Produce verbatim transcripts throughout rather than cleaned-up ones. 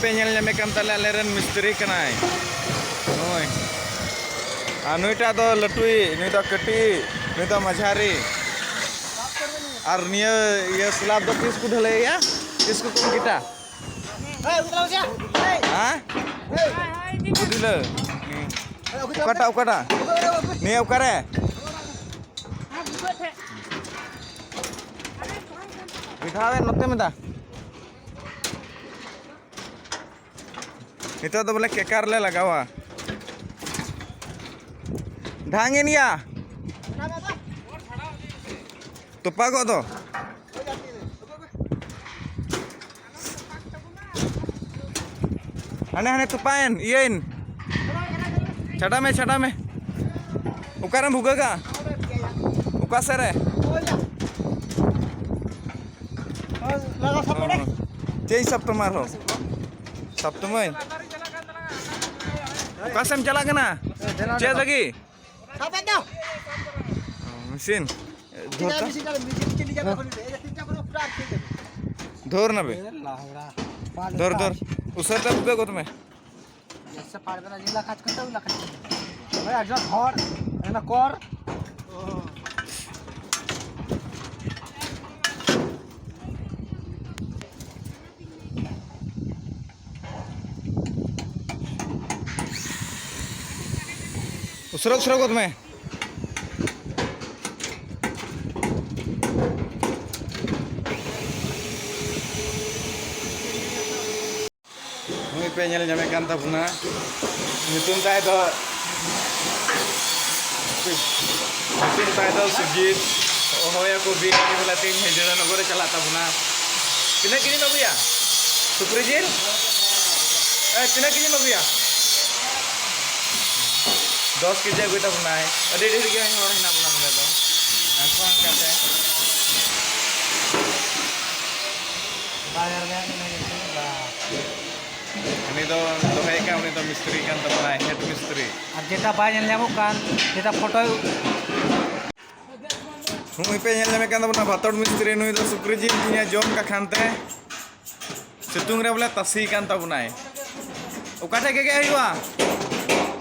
ᱯᱮ ᱧᱮᱞ ᱧᱟᱢᱮ ᱠᱟᱱ ᱛᱟᱞᱮ, ᱟᱞᱮᱨᱮᱱ ᱢᱤᱥᱛᱨᱤ ᱠᱟᱱᱟᱭ ᱱᱩᱭ᱾ ᱟᱨ ᱱᱩᱭᱴᱟᱜ ᱫᱚ ᱞᱟᱹᱴᱩᱭᱤᱡ, ᱱᱩᱭ ᱫᱚ ᱠᱟᱹᱴᱤᱡ, ᱱᱩᱭ ᱫᱚ ᱢᱟᱡᱷᱟᱨᱤ᱾ ᱟᱨ ᱱᱤᱭᱟᱹ, ᱤᱭᱟᱹ ᱥᱞᱟᱵ ᱫᱚ ᱛᱤᱥ ᱠᱚ ᱰᱷᱟᱹᱞᱟᱹᱭᱟ? ᱛᱤᱥ ᱠᱚ ᱠᱚᱝᱠᱤᱨᱤᱴᱟ? ᱦᱮᱸ? ᱵᱩᱰᱷᱤᱞᱟᱹ᱾ ᱚᱠᱟᱴᱟᱜ, ᱚᱠᱟᱴᱟᱜ? ᱱᱤᱭᱟᱹ ᱚᱠᱟᱨᱮ? ᱢᱤᱫ ᱫᱷᱟᱣ ᱱᱚᱛᱮ ᱢᱮ ᱫᱟ᱾ ᱱᱤᱛᱚᱜ ᱫᱚ ᱵᱚᱞᱮ ᱠᱮᱠᱟᱨ ᱞᱮ ᱞᱟᱜᱟᱣᱟ᱾ ᱰᱷᱟᱝ ᱮᱱ ᱜᱮᱭᱟ᱾ ᱛᱚᱯᱟᱜᱚᱜ ᱫᱚ᱾ ᱦᱟᱱᱮ, ᱦᱟᱱᱮ ᱛᱚᱯᱟᱭᱮᱱ, ᱤᱭᱟᱹᱭᱮᱱ᱾ ᱪᱷᱟᱰᱟ ᱢᱮ, ᱪᱷᱟᱰᱟ ᱢᱮ᱾ ᱚᱠᱟᱨᱮᱢ ᱵᱷᱩᱜᱟᱹᱜᱟ? ᱚᱠᱟ ᱥᱮᱫ ᱨᱮ? ᱞᱟᱜᱟ ᱥᱟᱵ ᱢᱮ᱾ ᱪᱮᱫ ᱤᱧ ᱥᱟᱵ ᱛᱟᱢᱟ ᱟᱨᱦᱚᱸ? ᱥᱟᱵ ᱛᱟᱢᱟᱹᱧ᱾ ᱚᱠᱟ ᱥᱮᱫ ᱮᱢ ᱪᱟᱞᱟᱜ ᱠᱟᱱᱟ? ᱪᱮᱫ ᱞᱟᱹᱜᱤᱫ? ᱥᱟᱵ ᱫᱚ᱾ ᱢᱮᱥᱤᱱ᱾ ᱫᱷᱚᱨ ᱛᱟ᱾ ᱢᱮᱥᱤᱱ ᱠᱟᱱᱟ, ᱢᱮᱥᱤᱱ ᱪᱮᱫ ᱞᱮᱠᱟ ᱠᱚ ᱞᱟᱹᱭᱟ? ᱛᱤᱱᱴᱟ ᱠᱚᱫᱚ ᱯᱩᱨᱟ ᱟᱴᱠᱮ ᱠᱟᱱᱟ᱾ ᱫᱷᱚᱨ ᱱᱟᱵᱮ᱾ ᱮ ᱞᱟᱦᱲᱟ᱾ ᱫᱷᱚᱨ, ᱫᱷᱚᱨ᱾ ᱩᱥᱟᱹᱨ ᱛᱮ ᱵᱷᱩᱜᱟᱹᱜ ᱜᱚᱫ ᱢᱮ᱾ ᱡᱮᱥᱮ ᱯᱟᱲ ᱵᱮᱱᱟ, ᱡᱤᱞᱟ ᱠᱟᱡ ᱠᱟᱛᱮ ᱩᱞᱟ ᱠᱟᱡ᱾ ᱳᱭ ᱟᱡᱚ ᱦᱚᱲ, ᱮᱱᱟ ᱠᱚᱨ᱾ ᱩᱥᱟᱹᱨᱟ, ᱩᱥᱟᱹᱨᱟ ᱜᱚᱫ ᱢᱮ᱾ ᱱᱩᱭ ᱯᱮ ᱧᱮᱞ ᱧᱟᱢᱮ ᱠᱟᱱ ᱛᱟᱵᱚᱱᱟ, ᱧᱩᱛᱩᱢ ᱛᱟᱭ ᱫᱚ, ᱧᱩᱛᱩᱢ ᱛᱟᱭ ᱫᱚ ᱥᱩᱡᱤᱛ᱾ ᱦᱚᱦᱚᱭᱟᱠᱚ ᱵᱤᱨ ᱟᱹᱰᱤ ᱵᱮᱞᱟ ᱛᱮᱧ ᱦᱟᱹᱡᱨᱟᱹ ᱱᱚᱜᱚᱨᱮ ᱪᱟᱞᱟᱜ ᱛᱟᱵᱚᱱᱟ᱾ ᱛᱤᱱᱟᱹᱜ ᱠᱮᱡᱤᱢ ᱟᱹᱜᱩᱭᱟ? ᱥᱩᱠᱨᱤ ᱡᱤᱞ? ᱮ, ᱛᱤᱱᱟᱹᱜ ᱠᱮᱡᱤᱢ ᱟᱹᱜᱩᱭᱟ? ᱫᱚᱥ ᱠᱮᱡᱤ ᱟᱹᱜᱩᱭ ᱛᱟᱵᱚᱱᱟᱭ᱾ ᱟᱹᱰᱤ ᱰᱷᱮᱨ ᱜᱮ ᱦᱚᱲ ᱦᱮᱱᱟᱜ ᱵᱚᱱᱟ ᱱᱚᱰᱮ ᱫᱚ᱾ ᱦᱟᱱᱠᱟ ᱦᱟᱱᱠᱟ ᱛᱮ᱾ ᱩᱱᱤ ᱫᱚ ᱫᱚᱦᱚᱭᱮ ᱠᱟᱱ, ᱩᱱᱤ ᱫᱚ ᱢᱤᱥᱛᱨᱤ ᱠᱟᱱ ᱛᱟᱵᱚᱱᱟᱭ, ᱦᱮᱰ ᱢᱤᱥᱛᱨᱤ᱾ ᱟᱨ ᱡᱮᱴᱟ ᱵᱟᱭ ᱧᱮᱞ ᱧᱟᱢᱚᱜ ᱠᱟᱱ, ᱡᱮᱴᱟ ᱯᱷᱳᱴᱳᱭ ᱱᱩᱭ ᱯᱮ ᱧᱮᱞ ᱧᱟᱢᱮ ᱠᱟᱱ ᱛᱟᱵᱚᱱᱟ ᱵᱷᱟᱛᱚᱲ ᱢᱤᱥᱛᱨᱤ, ᱱᱩᱭ ᱫᱚ ᱥᱩᱠᱨᱤ ᱡᱤᱞ ᱛᱤᱧᱮ ᱡᱚᱢ ᱠᱟᱜ ᱠᱷᱟᱱ ᱛᱮ᱾ ᱥᱤᱛᱩᱝ ᱨᱮ ᱵᱚᱞᱮ ᱛᱟᱥᱮ ᱠᱟᱱ ᱛᱟᱵᱚᱱᱟᱭ᱾ ᱚᱠᱟ ᱴᱷᱮᱡ ᱜᱮᱜᱮᱫ ᱦᱩᱭᱩᱜᱼᱟ?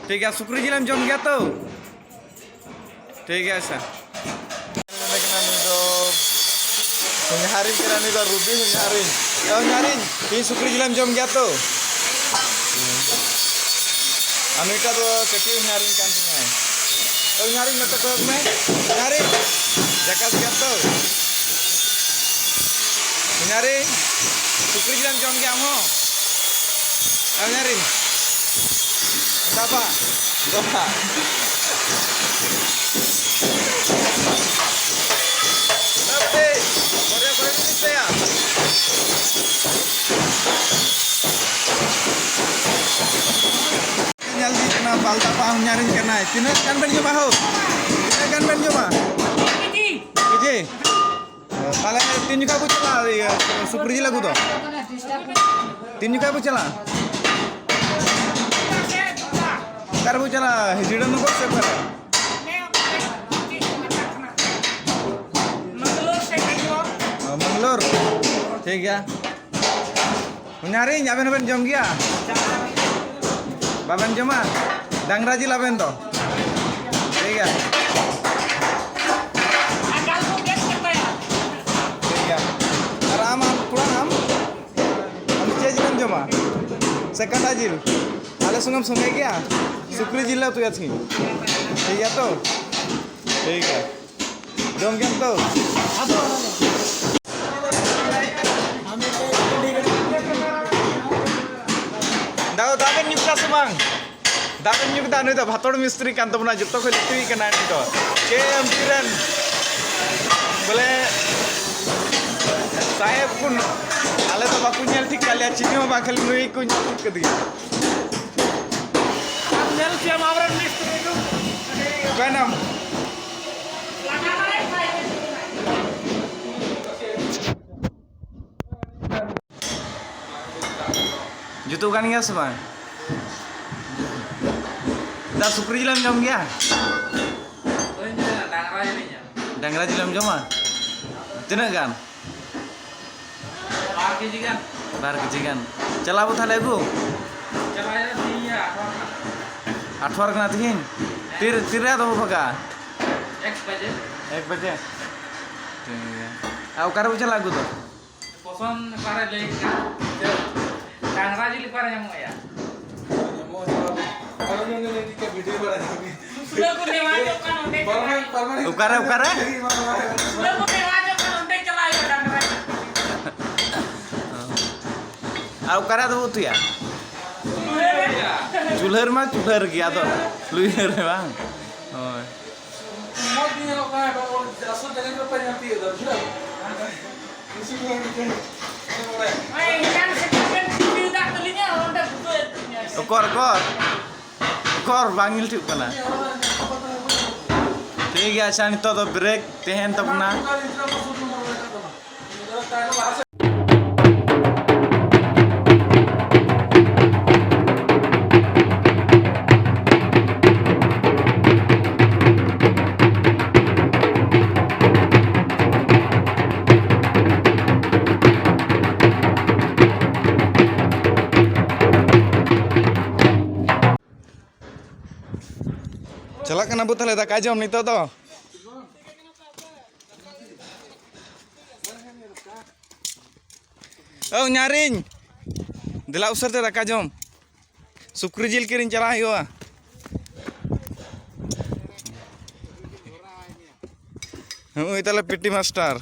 ᱴᱷᱤᱠ ᱜᱮᱭᱟ, ᱥᱩᱠᱨᱤ ᱡᱤᱞᱮᱢ ᱡᱚᱢ ᱜᱮᱭᱟ ᱛᱚ? ᱴᱷᱤᱠ ᱜᱮᱭᱟ, ᱟᱪᱪᱷᱟ᱾ ᱱᱩᱭ ᱫᱚ ᱦᱚᱧᱦᱟᱨᱤᱧ ᱠᱟᱱᱟ, ᱱᱩᱭ ᱫᱚ ᱨᱩᱵᱤ ᱦᱚᱧᱦᱟᱨᱤᱧ᱾ ᱮ ᱦᱚᱧᱦᱟᱨᱤᱧ, ᱛᱤᱦᱤᱧ ᱥᱩᱠᱨᱤ ᱡᱤᱞᱮᱢ ᱡᱚᱢ ᱜᱮᱭᱟ ᱛᱚ? ᱟᱨ ᱱᱩᱭᱴᱟᱜ ᱫᱚ ᱠᱟᱹᱴᱤᱡ ᱦᱚᱧᱦᱟᱨᱤᱧ ᱠᱟᱱ ᱛᱤᱧᱟᱹ᱾ ᱮ ᱦᱚᱧᱦᱟᱨᱤᱧ, ᱱᱚᱛᱮ ᱠᱚᱭᱚᱜ ᱢᱮ᱾ ᱦᱚᱧᱦᱟᱨᱤᱧ, ᱡᱟᱠᱟᱥ ᱜᱮᱭᱟ ᱛᱚ? ᱦᱚᱧᱦᱟᱨᱤᱧ, ᱥᱩᱠᱨᱤ ᱡᱤᱞᱮᱢ ᱡᱚᱢ ᱜᱮᱭᱟ ᱟᱢ ᱦᱚᱸ? ᱮ ᱦᱚᱧᱦᱟᱨᱤᱧ, ᱵᱟᱵᱟ, ᱵᱟᱵᱟ᱾ ᱧᱮᱞ ᱤᱫᱤᱭᱮᱫ ᱠᱟᱱᱟ ᱵᱟᱞᱫᱟ ᱯᱟ ᱦᱚᱧᱦᱟᱨᱤᱧ ᱠᱟᱱᱟᱭ᱾ ᱛᱤᱱᱟᱹᱜ ᱜᱟᱱ ᱵᱮᱱ ᱡᱚᱢᱟ ᱦᱳ? ᱛᱤᱱᱟᱹᱜ ᱜᱟᱱ ᱵᱮᱱ ᱡᱚᱢᱟ? ᱠᱮᱡᱤ᱾ ᱛᱟᱦᱞᱮ ᱛᱤᱱ ᱡᱚᱠᱷᱟ ᱵᱚ ᱪᱟᱞᱟᱜᱼᱟ ᱤᱭᱟᱹ ᱥᱩᱠᱨᱤ ᱡᱤᱞ ᱟᱹᱜᱩ ᱫᱚ? ᱛᱤᱱ ᱡᱚᱠᱷᱟ ᱵᱚ ᱪᱟᱞᱟᱜᱼᱟ? ᱚᱠᱟᱨᱮ ᱵᱚ ᱪᱟᱞᱟᱜᱼᱟ? ᱦᱤᱡᱲᱟᱹ ᱱᱚᱜᱚᱨ ᱥᱮ ᱚᱠᱟᱨᱮ? ᱢᱟᱝᱜᱟᱞᱳᱨ᱾ ᱴᱷᱤᱠ ᱜᱮᱭᱟ᱾ ᱦᱚᱧᱦᱟᱨᱤᱧ, ᱟᱵᱮᱱ ᱦᱚᱸᱵᱮᱱ ᱡᱚᱢ ᱜᱮᱭᱟ? ᱵᱟᱵᱮᱱ ᱡᱚᱢᱟ? ᱰᱟᱝᱨᱟ ᱡᱤᱞ ᱟᱵᱮᱱ ᱫᱚ? ᱴᱷᱤᱠ ᱜᱮᱭᱟ᱾ ᱴᱷᱤᱠ ᱜᱮᱭᱟ᱾ ᱟᱨ ᱟᱢ, ᱟᱢ ᱠᱚᱲᱟ, ᱟᱢ? ᱟᱢ ᱪᱮᱫ ᱡᱤᱞᱮᱢ ᱡᱚᱢᱟ? ᱥᱮ ᱠᱟᱰᱟ ᱡᱤᱞ? ᱟᱞᱮ ᱥᱚᱸᱜᱮᱢ ᱥᱚᱸᱜᱮ ᱜᱮᱭᱟ? ᱥᱩᱠᱨᱤ ᱡᱤᱞ ᱞᱮ ᱩᱛᱩᱭᱟ ᱛᱤᱦᱤᱧ᱾ ᱴᱷᱤᱠ ᱜᱮᱭᱟ ᱛᱚ? ᱴᱷᱤᱠ ᱜᱮᱭᱟ᱾ ᱡᱚᱢ ᱜᱮᱭᱟᱢ ᱛᱚ? ᱫᱟᱜ, ᱫᱟᱜ ᱵᱮᱱ ᱧᱩ ᱠᱮᱫᱟ ᱥᱮ ᱵᱟᱝ? ᱫᱟᱜ ᱵᱮᱱ ᱧᱩ ᱠᱮᱫᱟ? ᱱᱩᱭ ᱫᱚ ᱵᱷᱟᱛᱚᱲ ᱢᱤᱥᱛᱨᱤ ᱠᱟᱱ ᱛᱟᱵᱚᱱᱟ, ᱡᱚᱛᱚ ᱠᱷᱚᱱ ᱞᱟᱹᱴᱩᱭᱤᱡ ᱠᱟᱱᱟᱭ ᱱᱩᱭ ᱫᱚ᱾ ᱠᱮ ᱮᱢ ᱯᱤ ᱨᱮᱱ ᱵᱚᱞᱮ ᱥᱟᱦᱮᱵᱽ ᱠᱚ, ᱟᱞᱮ ᱫᱚ ᱵᱟᱠᱚ ᱧᱮᱞ ᱴᱷᱤᱠ ᱠᱟᱜ ᱞᱮᱭᱟ, ᱪᱤᱞᱤ ᱦᱚᱸ ᱵᱟᱝ, ᱠᱷᱟᱹᱞᱤ ᱱᱩᱭ ᱠᱚ ᱧᱮᱞ ᱴᱷᱤᱠ ᱠᱟᱫᱮᱭᱟ᱾ ᱟᱢ ᱧᱮᱞ ᱠᱮᱭᱟᱢ ᱟᱢᱨᱮᱱ ᱢᱤᱥᱛᱨᱤ ᱠᱚ᱾ ᱚᱠᱟᱭᱱᱟᱢ? ᱡᱩᱛᱩᱜ ᱠᱟᱱ ᱜᱮᱭᱟ ᱥᱮ ᱵᱟᱝ? ᱫᱟ, ᱥᱩᱠᱨᱤ ᱡᱤᱞᱮᱢ ᱡᱚᱢ ᱜᱮᱭᱟ? ᱰᱟᱝᱨᱟ ᱡᱤᱞᱮᱢ ᱡᱚᱢᱟ? ᱛᱤᱱᱟᱹᱜ ᱜᱟᱱ? ᱵᱟᱨ ᱠᱮᱡᱤ ᱜᱟᱱ᱾ ᱵᱟᱨ ᱠᱮᱡᱤ ᱜᱟᱱ᱾ ᱪᱟᱞᱟᱜ ᱟᱵᱚ ᱛᱟᱦᱞᱮ ᱟᱹᱜᱩ? ᱪᱟᱞᱟᱜ ᱦᱩᱭᱩᱜᱼᱟ ᱛᱤᱦᱤᱧ ᱜᱮ, ᱟᱴᱷᱣᱟᱨ ᱠᱟᱱᱟ᱾ ᱟᱴᱷᱣᱟᱨ ᱠᱟᱱᱟ ᱛᱤᱦᱤᱧ? ᱛᱤᱨ-, ᱛᱤᱨᱮ ᱟᱫᱚ ᱵᱚ ᱵᱷᱟᱜᱟ? ᱮᱠ ᱵᱟᱡᱮ᱾ ᱮᱠ ᱵᱟᱡᱮ? ᱴᱷᱤᱠ ᱜᱮᱭᱟ᱾ ᱟᱨ ᱚᱠᱟᱨᱮ ᱵᱚ ᱪᱟᱞᱟᱜ ᱟᱹᱜᱩ ᱫᱚ? ᱯᱚᱥᱚᱱ ᱚᱠᱟᱨᱮ ᱞᱟᱹᱭ ᱠᱮᱫᱟ? ᱰᱟᱝᱨᱟ ᱡᱤᱞ ᱚᱠᱟᱨᱮ ᱧᱟᱢᱚᱜᱼᱟ ᱭᱟ? ᱥᱩᱞᱟᱹ ᱠᱚ ᱱᱮᱣᱟᱡᱚᱜ ᱠᱟᱱ ᱚᱸᱰᱮ ᱪᱟᱞᱟᱜ ᱦᱩᱭᱩᱜᱼᱟ᱾ ᱚᱠᱟᱨᱮ, ᱚᱠᱟᱨᱮ? ᱥᱩᱞᱟᱹ ᱠᱚ ᱱᱮᱣᱟᱡᱚᱜ ᱠᱟᱱ ᱚᱸᱰᱮ ᱪᱟᱞᱟᱜ ᱦᱩᱭᱩᱜᱼᱟ ᱰᱟᱝᱨᱟ ᱡᱤᱞ᱾ ᱟᱨ ᱚᱠᱟᱨᱮ ᱟᱫᱚ ᱵᱚ ᱩᱛᱩᱭᱟ? ᱪᱩᱞᱦᱟᱹ ᱨᱮ᱾ ᱪᱩᱞᱦᱟᱹ ᱨᱮᱢᱟ ᱪᱩᱞᱦᱟᱹ ᱨᱮᱜᱮ, ᱟᱫᱚ ᱞᱩᱭᱦᱟᱹ ᱨᱮ ᱵᱟᱝ? ᱦᱳᱭ᱾ ᱢᱚᱡᱽ ᱜᱮ ᱧᱮᱞᱚᱜ ᱠᱟᱱᱟ, ᱟᱥᱚᱞ ᱡᱟᱭᱜᱟ ᱫᱚ ᱵᱟᱯᱮ ᱧᱟᱢ ᱛᱤᱭᱳᱜ ᱮᱫᱟ, ᱵᱩᱡᱷᱟᱹᱣ? ᱦᱳᱭ, ᱮᱱᱟᱱ ᱥᱮᱛᱟᱜ ᱵᱮᱱ ᱴᱷᱤᱯᱤ ᱠᱟᱜ ᱛᱟᱹᱞᱤᱧᱟ, ᱚᱸᱰᱮ ᱵᱷᱩᱜᱟᱹᱜ ᱮᱫ ᱞᱤᱧᱟ᱾ ᱚᱠᱚᱨ, ᱚᱠᱚᱨ? ᱚᱠᱚᱨ? ᱵᱟᱝ ᱧᱮᱞ ᱴᱷᱤᱠ ᱠᱟᱱᱟ᱾ ᱴᱷᱤᱠ ᱜᱮᱭᱟ, ᱟᱪᱪᱷᱟ, ᱱᱤᱛᱚᱜ ᱫᱚ ᱵᱨᱮᱠ ᱛᱟᱦᱮᱱ ᱛᱟᱵᱚᱱᱟ᱾ ᱪᱟᱞᱟᱜ ᱠᱟᱱᱟ ᱵᱚ ᱛᱟᱦᱞᱮ ᱫᱟᱠᱟ ᱡᱚᱢ ᱱᱤᱛᱚᱜ ᱫᱚ᱾ ᱳ ᱧᱟᱨᱤᱧ, ᱫᱮᱞᱟ ᱩᱥᱟᱹᱨ ᱛᱮ ᱫᱟᱠᱟ ᱡᱚᱢ᱾ ᱥᱩᱠᱨᱤ ᱡᱤᱞ ᱠᱤᱨᱤᱧ ᱪᱟᱞᱟᱜ ᱦᱩᱭᱩᱜᱼᱟ᱾ ᱱᱩᱜᱼᱩᱭ ᱛᱟᱞᱮ ᱯᱤᱴᱤ ᱢᱟᱥᱴᱟᱨ᱾